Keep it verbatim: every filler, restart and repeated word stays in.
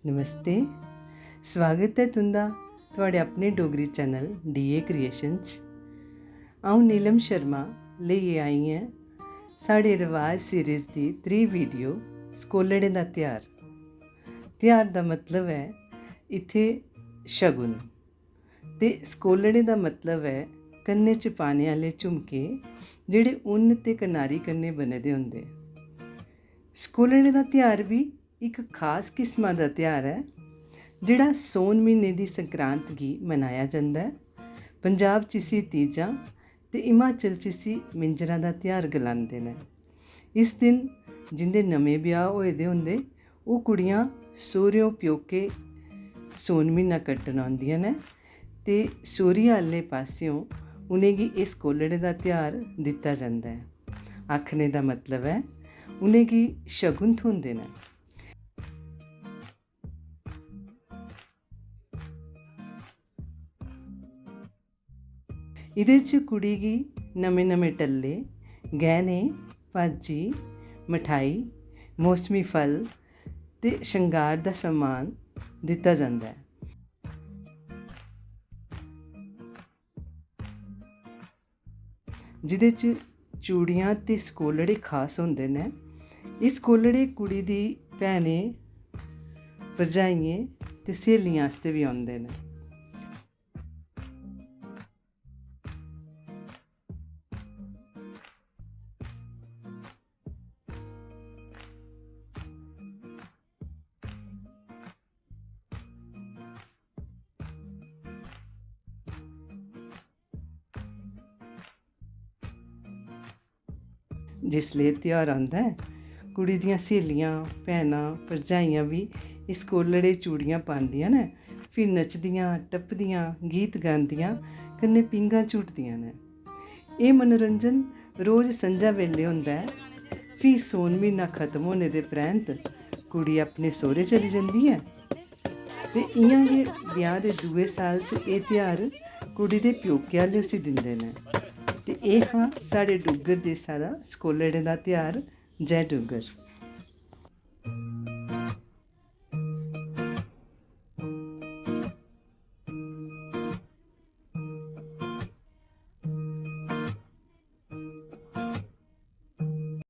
नमस्ते, स्वागत ऐ तुं'दा थुआढ़े अपने डोगरी चैनल डीए क्रिएशन च। अ'ऊं नीलम शर्मा लेइयै आई ऐं साढ़े रवाज सीरीज दी त्री वीडियो, स्कोलड़ें दा ध्यार। ध्यार दा मतलब ऐ इत्थै शगुन। ते स्कोलड़ें दा मतलब ऐ कन्ने च पाने आह्ले झुमके, जेह्ड़े उन्न ते कनारी कन्नै बने दे होंदे। स्कोलड़ें दा ध्यार बी इक खास किस्मा दा ध्यार ऐ, जेह्ड़ा सौन म्हीने दी संक्रांत गी मनाया जंदा ऐ। पंजाब च इसी तीजां ते हिमाचल च इसी मिंजरां दा ध्यार गलांदे न। इस दिन जिं'दे नमें ब्याह् होए दे होंदे, ओह् कुड़ियां सौह्रेओ प्योके सौन म्हीना कट्टन औंदियां न ते सौह्री आह्ले पासेओ उ'नेंगी इस कोलड़े दा ध्यार दित्ता जंदा ऐ। आखने दा मतलब ऐ, उ'नेंगी शगुन थ्होंदे न। एह्दे च कुड़ी गी नमें-नमें टल्ले, गैह्ने, भाजी, मठाई, मौसमी फल ते शंगार दा सम्मान दित्ता जंदा ऐ, जेह्दे च चूड़ियां ते स्कोलड़े खास होंदे न। एह् स्कोलड़े कुड़ी दी भैनें, भरजाइयें ते स्हेलियें आस्तै बी औंदे न। जिसलै एह् ध्यार आंदा ऐ, कुड़ी दियां स्हेलियां, भैनां, भरजाइयां बी इस कोलड़े चूड़ियां पांदियां न, फ्ही नचदियां, टप्पदियां, गीत गांदियां, कन्नै पींह्गां झूटदियां न। एह् मनोरंजन रोज संझा बेल्लै होंदा ऐ। फ्ही सौन म्हीना खत्म होने दे परैंत कुड़ी अपने सौह्रे चली जंदी ऐ ते इ'यां गै ब्याह् दे दूए साल च एह् ध्यार कुड़ी दे प्योके आह्ले उसी दिंदे न। ते एह् हा साढ़े डुग्गर देसा दा स्कोलड़ें दा ध्यार। जय डुग्गर।